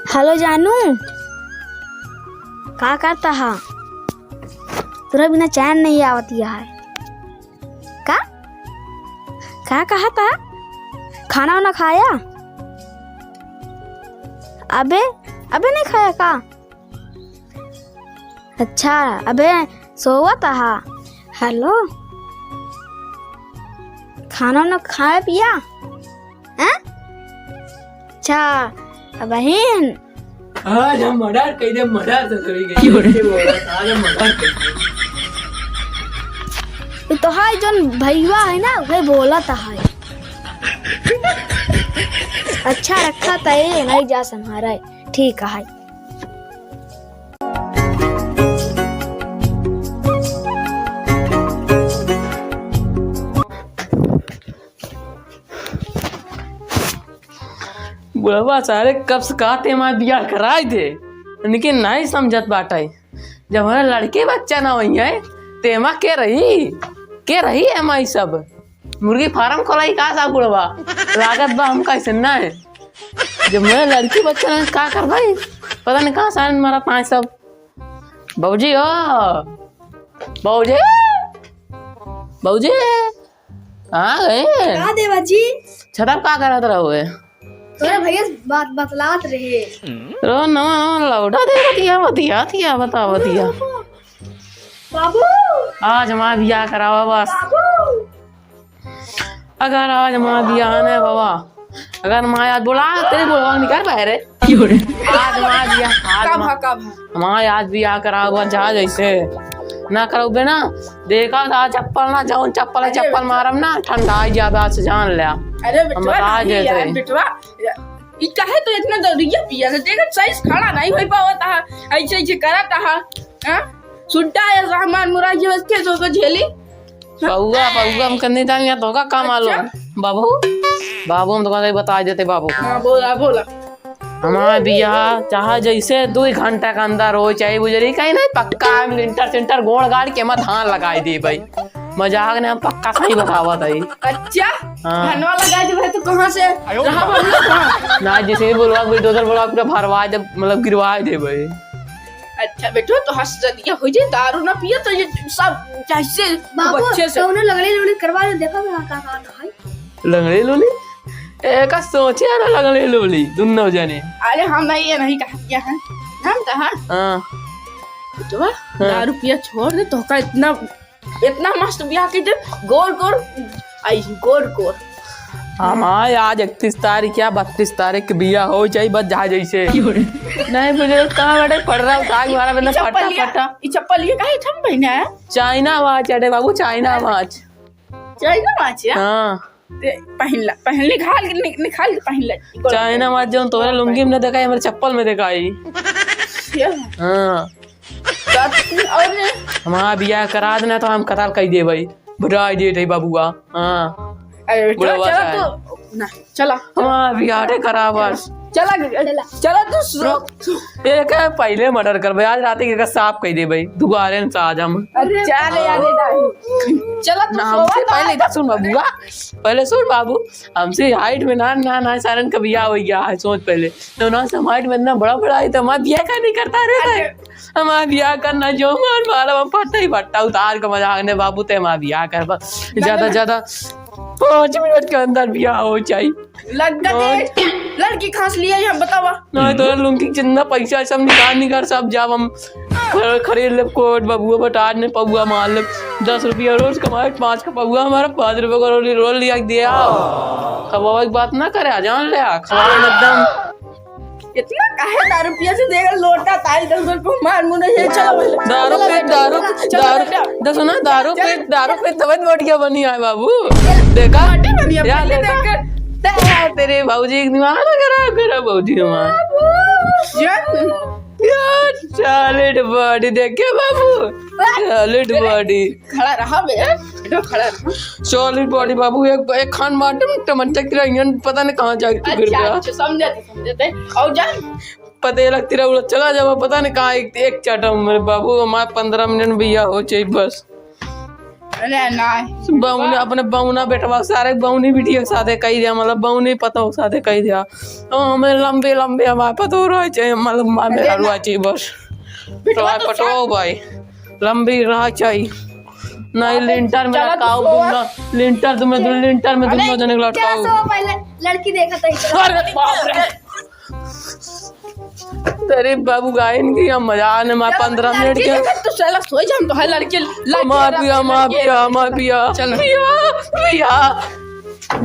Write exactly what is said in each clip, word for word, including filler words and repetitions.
हेलो जानू, का करता हा? तोरा बिना चैन नहीं आवत है। का? का कहा था? खाना वाना खाया? अबे, अबे नहीं खाया का? अच्छा, अबे सोवत हा। हेलो, खाना वाना खाया पिया? हैं? अच्छा, बहिन। आज हम मर्डर कइ दे, मर्डर तो करी गई। क्यों रे? आज हम मर्डर कइ दे। ये तो है, जोन भैया है ना, वही बोलत है। अच्छा रखा था ये, नहीं जा संभारा है। ठीक है। बुढ़वा सारे कब से कहते हमार बियाह कराई दे, लेकिन नहीं समझत बाटे। जब हमारे लड़के बच्चा ना होई है, तो एमा के रही, के रही एमा ई सब? मुर्गी फार्म खोलाई का सा बुढ़वा? लागत बा हमका ऐसे ना है। जब मेरे लड़की बच्चा ना, का कर भाई? पता नहीं कहाँ सारे मारा पाँच सब। बाबूजी हो, बाबूजी, बाबूजी। कहाँ गए? का देवा जी? छतर का करत रहो है? तोरे भैया से बात बतलात रहे। रो नवा नवा लौटा दे बतिया, बतिया, बतिया, बता, बतिया। बाबू। आज हमार बियाह करावा बस। बाबू। अगर आज हमार बियाह न बाबा, अगर हमार आज बोला, तेरे बोलवा निकाल बाहर है। क्यों रे? आज हमार बियाह, आज का भा, हमार का भा? हमार आज बियाह करावा, जा जैसे ना करउबे ना, देखा था चप्पल ना, जौन चप्पल है, अरे चप्पल बेटवा। मारम ना, ठंडा आई जाबे आज से, जान ले। अरे हम बेटवा, बता नहीं देते यार, हैं। बेटवा, ई काहे तो इतना दौड़िया पिया से? देखत सही से खड़ा नहीं होई पावत हा, ऐसे ऐसे करत हा, हाँ? सुड्डा है रहमान मुरारी बस के तो, तो झेली। पौआ, पौआ हम कन्ने जान या तो का काम आलो। अच्छा। बाबू, बाबू हम तो का बता देते बाबू। हाँ, बोला, बोला। हमार बियाह चाहे जैसे दुई घंटा के अंदर हो, चाहे बुजरी कहीं नहीं, पक्का हम लिंटर सिंटर गोड़ गाड़ के मैं धान लगाई दी भाई। मजाक ने हम पक्का सही बतावत है। अच्छा? हाँ। धनवा लगाई दी भाई, तो कहाँ से? रहा भरना कहाँ? ना, जैसे ही बोलवा, बुलडोजर बोलवा, पूरा भरवा दे, मतलब गिरवा दे भाई। अच्छा बेटो, तो हंस जदिया हो जाए, दारू ना पिए तो ये सब कैसे बाबू, अच्छे से। तो उन्हें लंगड़ी लुंगड़ी करवा दे, देखो ना का, का, का है। लंगड़ी लुंगड़ी? एका सोचे ना लंगड़ी लुंगड़ी, दुन्नो जने। अरे हम नहीं, ये नहीं कहा क्या है, हम कहा। हाँ। तो हाँ। दारू पिया छोड़ दे, तो का इतना, इतना मस्त बियाह की दे, गोर गोर, आई गोर गोर। हमार आज इकतीस तारीख या बत्तीस तारीख के बियाह हो जाई, बस जा जैसे। क्यों रे? नहीं बुझे, कहाँ बड़े पड़ रहा, उठा के मारा मैंने, ई चप्पल फटा, लिया, फटा। ई चप्पल ये काहे ठम पहना है? चाइना वाच, अरे बाबू, चाइना वाच। चाइना वाच या? हाँ। ते पहन ला, पहन, निकाल के, नि-, निकाल के पहन ले। चाइना वाच जौन तोहरे लुंगी में न देखाई, हमारे चप्पल में देखाई। ये? हाँ। और हमार बियाह करा देना तो हम कतार कह दे भाई, बुढ़ा देत है बाबुआ। हाँ। अरे बेटा, बुढ़वा चला साहब। तू, ना, चला। हमार बियाह रे करा बस। चला, चला। चला तू सो। रुक। एक है पहले मर्डर कर भाई, आज रात के साफ कह दे भाई, दुआरे से आज हम। अच्छा, ले आ, ले आ। चला तू ना, सोवा हमसे तो। पहले इधर सुन बाबुआ, पहले सुन बाबू, हमसे हाइट में ना, ना, ना, सारन का बियाह हो गया है, सोच पहले। तो ना, हम हाइट में इतना बड़ा, बड़ा है, तो हमारा बियाह का नहीं करता रे भाई? अरे। हमारा बियाह करना जो मार मारा, हम फट्टा ही फट्टा उतार के मजाक ने बाबू, ते हमारा बियाह कर बस। ज्यादा, ज्यादा पाँच मिनट के अंदर बियाह हो जाए। लग गए, लड़की खास लिए हम बतावा। नहीं तो लुंगी जितना पैसा है सब निकाल, निकाल सब जाब हम। खर-, खरीद लेब कोट, बबुआ बटार ने पौआ मार लेब। दस रुपया रोज कमाए, पाँच का पौआ हमारा, पाँच रुपया का रोल, रोल लिया के दिया। खवावे की बात ना करे, जान ले, खवावे में एकदम। इतना काहे दारू पिया से देगा, लोटा ताई दस रुपया को मार मुने, ये चलो। दारू पे, दारू, चलो दारू, बेटा। दसो ना, दारू पे, दारू पे तबे मोटिया बनी आए बाबू। देखा? मोटी बनी है, यार पहले देखा? देखा। ते-, तेरे बाबूजी एक दिमाग ना खराब करा, बाबूजी हमारा। बाबू। यार। यार, solid body देखे बाबू, solid body। खड़ा रहा बे, बेटा खड़ा रहा। Solid body बाबू, एक, एक खान मारते में टमाटर की रंगन पता नहीं कहाँ जाके तू गिर अच्छा, गया। अच्छा, समझे थे, समझे थे। और जा। पते लगती रहा, चला जावा, पता नहीं कहाँ एक, एक चाटा में मेरे बाबू, हमारे पन्द्रह मिनट में बियाह हो जाए बस। अरे ना। बौने, अपने बौना बेटवा के सारे बौनी बिटिया के साथे कही दिया, मतलब बौनी पतोह के साथे कही दिया। तो हमें लंबे लंबे हमारे पतोह रहे चाहिए, मतलब हमारे अरे मेहरारू ना। रहे चाहिए बस। बेटवा तो हमारे तो पटवाओ भाई, लंबी रहे चाहिए। नहीं, अरे लिंटर में चला तो लटकाओ सोआ। दुनो, लिंटर में, अरे लिंटर में दुनो जने के क्या लटकाओ। सोआ, पहले लड़की देखा था इधर। अरे बाप रे। अरे बाबू, गायन की हम मजा आने में चलो, पन्द्रह मिनट लड़की के। देखा, तू साला सोई जा, हम तो है लड़की, लड़की माँ वाला पिया, माँ लड़की पिया, वाला। माँ पिया। चलो। पिया, पिया।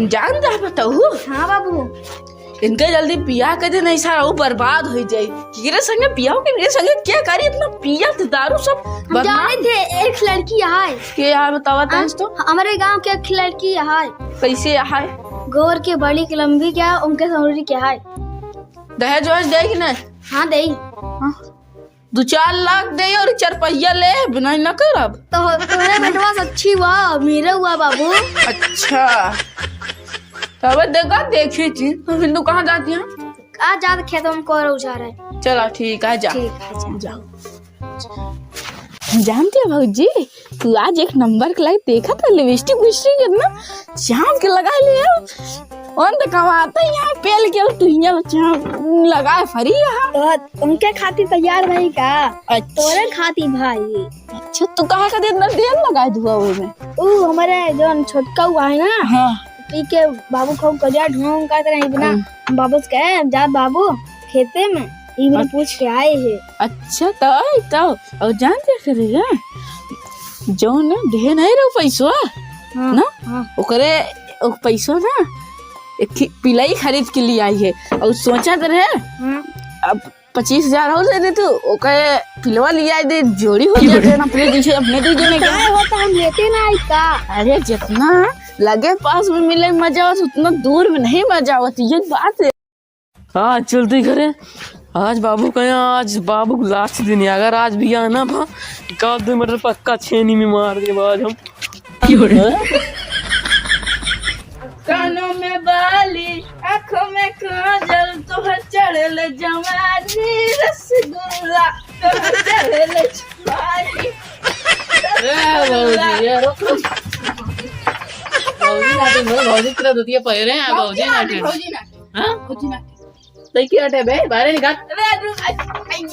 जान जा बताऊ। हाँ बाबू। इनके जल्दी पिया के दे, नहीं साला वो बर्बाद हो जाए। केकरे संगे पिया हो, केकरे संगे क्या करी, इतना पिया तो दारू सब हम बदनाम। जाने थे, एक लड़की है। के यार बतावा हाँ? तंज तो? हमारे गांव के एक लड़की है। कैसे है? गोर के, बड़ी के, लंबी के, उनके सौरी के है। दहेज वहेज दे कि नहीं? हाँ, देई। हाँ। दो चार लाख दे और चार पहिया ले, बिना ही ना करब। तो तोहरे बेटवा से अच्छी हुआ, मेरे हुआ बाबू। अच्छा। तब देखा, देखी थी। तो फिर तू कहाँ जाती है? आज जात खेत में कोहरा उजारे। चला, ठीक है, जा। ठीक है, जा। जा। जानते हो भौजी, तू आज एक नंबर के लाइट देखा था, लिपस्टिक विपस्टिक इतना चाप के लगा लिया। उन तो कमाते यहाँ पेल के, तू यहाँ चाप लगाए फरी यहाँ। तो उनके खातिर तैयार भाई का? अच्छा। तोरे खातिर भाई। अच्छा, तू कहाँ का दिन देर लगाए धुआ हुए में? ऊ हमारे जौन छोटका हुआ है ना, हाँ। पी के बाबू खूब करिया ढोंग करत रहे, इतना हाँ। बाबू से कहे, "जा बाबू, खेते में, ई बना अच्छा। पूछ के आए हे।" अच्छा, तो, तो, और जान क्या करेगा? जौन देहे नहीं रहो पैसवा, हाँ, ना? हाँ। ओकरे, ओ पैसवा ना, एक ठे पिलाई खरीद के लिए आई है। और सोचा तो रहे, हाँ। अब पच्चीस हजार और दे दे तू, ओके पिलवा लिया दे, जोड़ी हो जाते हैं अपने दू जने, अपने दू जने के। काय होता, हम लेते ना आई का? अरे जितना लगे पास में मिले मजा आवत, उतना दूर में नहीं मजा आवत, ये बात है। हाँ, चलती घरे। आज बाबू का यहाँ, आज बाबू को लास्ट दिन है। अगर आज भी आना भा, एक आध दो मटर पक्का छेनी में मार दे आज हम। कानों में बाली, आँखों में काजल, तोहर चढ़ल जवानी रसगुल्ला, तोहर चढ़ल जवानी। ए, भौजी, ये रुक। भौजी नाटे, भौजी तेरा धोतिया पहरे हैं, भौजी भौजी नाटे, नाटे। भौजी नाटे। हाँ? भौजी नाटे। तै के हटे बे, बाहरे निकाल। अरे, अरे, अरे।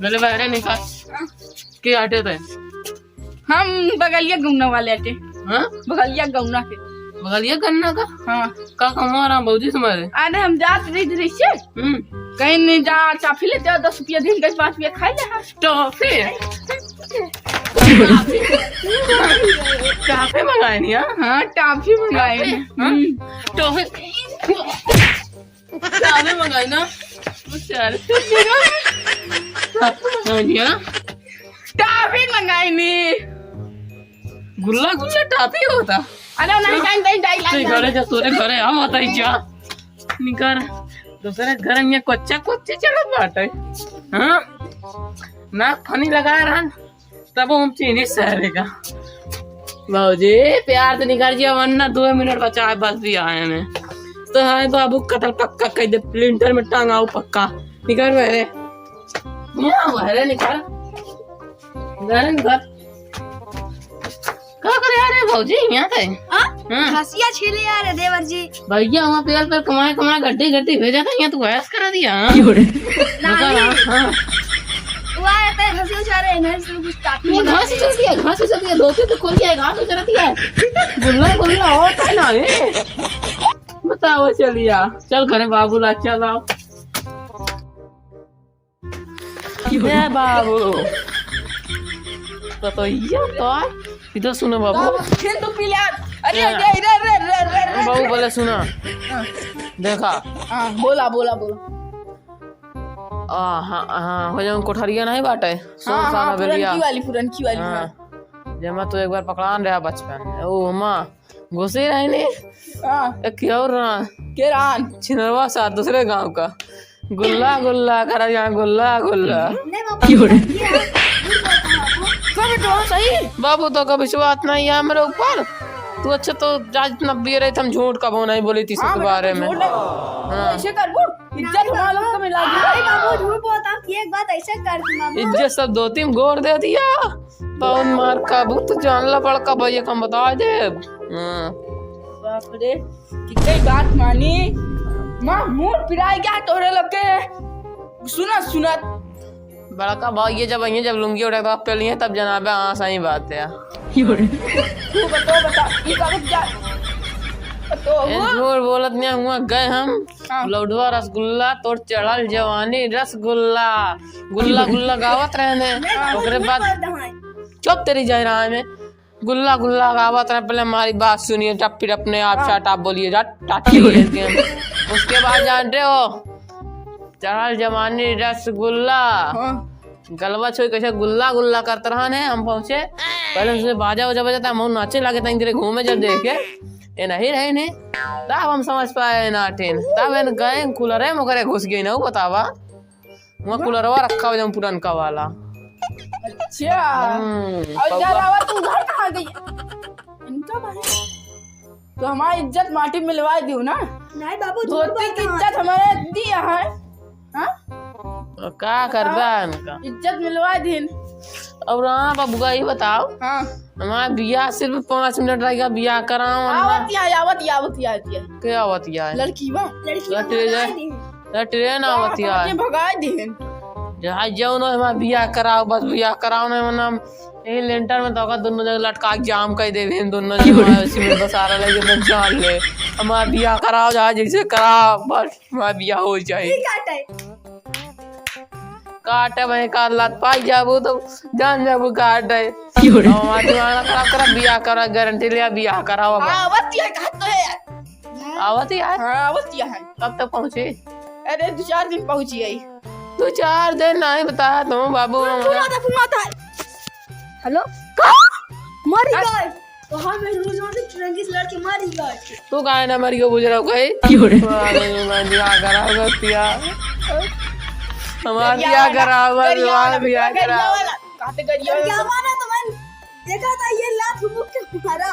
बोले, बाहरे निकाल। हाँ। के हटे तै? हम बगलिया गौना वाले हटे। हाँ? बगलिया गौना के। बगलिया गौना का? हाँ। का कमवा रहा भौजी तुम्हारे? अरे, हम जात रही, रही से। हम्म। कहीं नहीं जा, चाफी लेते हो, दस रुपया दिन, दस पाँच रुपया खाई ले हम। टॉफी? टॉफी मंगाए नहीं, हाँ? हाँ, टॉफी मंगाए टॉफी? नहीं। हाँ? हम्म। टॉफी। टॉफी मंगाई ना? वो सारे टॉफी मंगाई ना? टॉफी मंगाई नी। गुल्ला गुल्ला टॉफी होता। अरे नहीं, नहीं, नहीं, नहीं, तू नहीं, घरे नहीं। जा, तोरे घरे हम होता ही जा। निकर। दूसरे घर में कच्चा कच्चा चलत बाटे। हाँ? नाक फनी लगा रहा। तब हम चीनी सारे का। भौजी, प्यार से निकाल जिया, वरना दो मिनट बचा है बस भी आए में। तो है बाबू, कतल पक्का कह दे, लिंटर में टांगाओ पक्का। निकाल मेरे। यहाँ हुआ है रे, निकाल। घर, घर। का करे यार, ये भौजी, यहाँ पे? हाँ? हाँ। घसिया छीले यार, देवर जी। भैया, वहाँ पेड़ पे कमाए, कमाए, गड्डी, गड्डी भेजा था, यहाँ तू ऐश करा दिया, हाँ? क्यों रे? बता रहा, हाँ। वो आए थे घसी उछारे, नहीं, इसमें कुछ काफी ये मंगा घास दे। उछल दिया, घास उछल दिया, धोती तो खोल दिया, घास उछल दिया। गुल्ला, गुल्ला, और तो ना है। बताओ, चलिया, चल घरे बाबू ला, चल आओ। ए बाबू। तो, तो ये तो, इधर सुनो बाबू। बाबू, फिर तू पी ले। अरे, ए। अरे, अरे, अरे, अरे, अरे, बाबू अरे। बोले सुना। हाँ। देखा। हाँ, बोला, बोला, बोला। आ, हाँ, हाँ, हो जाऊँ कोठरिया नहीं बाटे। हाँ, सोनसान हाँ, हवेलिया। पुरनकी वाली, पुरनकी वाली, हाँ। हाँ। जेमा तो एक बार पकड़ान रहा बचपन में। ओ, माँ, घुसी रही नी। हाँ। एक की और रहा। के रान? छिनरवा सा, दूसरे गाँव का। गुल्ला, गुल्ला, करा यहाँ गुल्ला, गुल्ला। नहीं बाबू, क्यों रे? ये है, झूठ बोलता है बाबू। कब तो सही? बाबू तो कभी विश्वास नहीं है मेरे ऊपर। तू अच्छा तो जा, जितना पिए रहे थे, हम झूठ कबो नहीं बोली थी हाँ, सबके बेटा, बारे तू में। झूठ नहीं। हाँ। ऐसे करबू, इज्जत हमारा लोग को मिला दी। नहीं बाबू, झूठ बोलता हूँ, एक बात ऐसे कर दूँ बाबू। इज्जत सब धोती में गोड़ दे दिया। बहुत मार खाबू, तू जान ला बड़का भैया का हम बता दे। हाँ। बाप रे, कितनी बात मानी। माँ मूड पिराई गया तोरे लोग के। सुनत सुनत। बड़का भैया जब आइए, जब लुंगी उठा के पहलिए, तब जनाबे, हाँ, सही बात है। तू बता, बता, ई का बच्चा? तो ए, वो झूठ बोलत नहीं हुआ, गए हम। हाँ। लौडवा रसगुल्ला, तोर चढ़ल जवानी रसगुल्ला, गुल्ला गुल्ला गावत रहने। हाँ। ओकरे बाद, चुप तेरी जाए रहा है मैं। गुल्ला गुल्ला गावत रहे, पहले हमारी बात सुनिए, टप्पी अपने आप हाँ। Shut up बोलिए, जा, टाटा बोलिए इसके। उसके बाद जानते हो, चढ़ल जवानी रसगुल्ला, हाँ। गलवा छोई कैसे गुल्ला गुल्ला करत रहन है। हम पहुँचे, पहले उनसे बाजा उजा बजाता, हम नाचे लगे, तनी देर घूमे जब देखे, ये नहीं रहे नहीं, तब हम समझ पाए नाटेन, तब इन गए कूलरे में ओकरे घुस गई ना, वो बतावा। वहाँ कूलरवा रखा हुआ जौन पुरनका वाला। अच्छा। हम्म, और पौवा। इधर आवा, तू उधर कहाँ गई? इनका भाई। तो हमारी इज्जत माटी मिलवा दियो ना। नहीं बाबू, झूठ धोती की बोलता है। इज्जत हमारे दी है। हाँ? और का करबा हाँ। इनका? इज्जत मिलवा दीन। और हाँ बबुआ, ये बताओ। हाँ। हमारा बियाह सिर्फ पाँच मिनट रह गया, बियाह कराओ ना। आवत या, आवत या, आवत या, आवत या। के आवत या? लड़की बा। लड़की लड़की बा। बा। तो ट्रेन आवत ही है। भगाए दीन। जहाँ जाओ ना, हमारा बियाह कराओ, बस बियाह कराओ ना, वरना हम यही लेंटर में तो होगा, दोनों जगह लटका के जाम कर देवे हम, दोनों जगह हमारे उसी में बसारा लगे, बस जान ले। हमारा बियाह कराओ, जहाँ जैसे कराओ, बस हमारा बियाह हो जाए। ठीक है, टाइम। काटे भाई, का लत पाई जाबू तो जान जाबू काटे। क्यों रे? हमारा दिमाग ना खराब करा, बियाह करा, गारंटी लिया, बियाह कराओ अब। हाँ, बस ये कहा तो है यार। आवत ही है? हाँ, आवत ही है। कब तक पहुँची? अरे, दो चार दिन पहुँची आई। दो चार दिन नहीं बताया तुम, बाबू। फोन, फोन आता, फोन आता है। हेलो? का? मर गए। वहाँ में रोज रोज चुरंगी से लड़के मर गए। तू काहे ना मर गयो, बुझ रहा हो कहीं? क्यों रे? अरे, मैं बियाह करा बतिया। हमारा गरिया बियाह वाला, करा, हमारा गरिया वाला, बियाह करा। गरिया वाला। कहाँ पे गरिया वाला? गरिया वाला तो मैं देखा था, ये लात मुक्के मारा।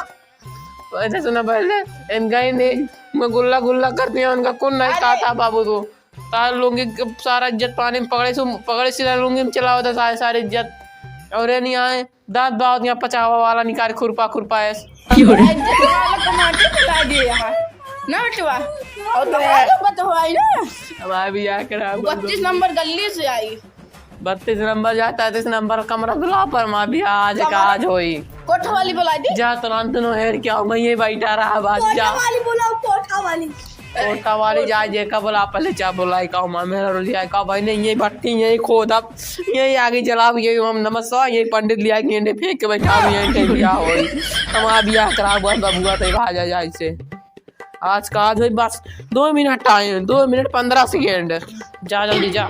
वैसे सुना पहले, इनका ही नहीं, मैं गुल्ला गुल्ला करती हूँ, उनका कौन नहीं अरे। कहता बाबू तू। तार लुंगी के सारा इज्जत पानी में पकड़े से, पकड़े सीधा लुंगी में चला होता सारी, सारी इज्जत। और ये नहीं आए, दांत बावत यहाँ पचावा वाला निकाल खुरपा, खुरपा है। क्यों रे? इज्जत वाला को माटी चला दिए यहाँ। ना बेटवा। और तो भाई लोग बतवाई ना। हमारा बियाह करा, बत्तीस नंबर गली से आई। बत्तीस नंबर जा, तैंतीस नंबर कमरा बुला पर माँ भी आज कमरा? काज होई। कोठा वाली बुला दी। जा तुरंत नो हेर के आओ, मैं ये बैठा रहा बात कोठा जा। वाली बुलाओ, कोठा वाली। कोठा वाली जा, जे का बुला पहले जा बुलाई का माँ मेरा रुझिया का भाई नहीं, ये भट्टी, ये खोदब, ये आगे जलाब, ये हम नमस्कार, ये पंडित लिया के ये फेंक के बैठा हुई है, ये क्या होई। हमारा बियाह करा बस बबुआ तो भाजा जा इसे। आज काज होई बस दो मिनट टाइम, दो मिनट पन्द्रह सेकंड। जा जल्दी जा।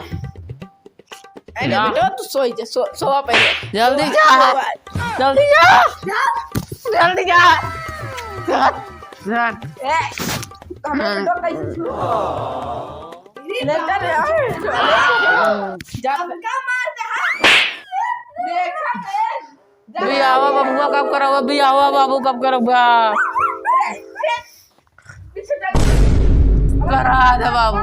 अरे जा। बेटा, तू सोई जा, सो, सोवा पहले। जल्दी जा। सोवा। जल्दी जा। जल्दी जा। जा। ए, हमें हाँ। तो कैसे छू-, लेकर जा। जा। हमका मार दे, हाँ। देखा बे। जा। बियाहवा बबुआ कब करावा, बियाहवा बाबू कब करावा? करा दे बाबू।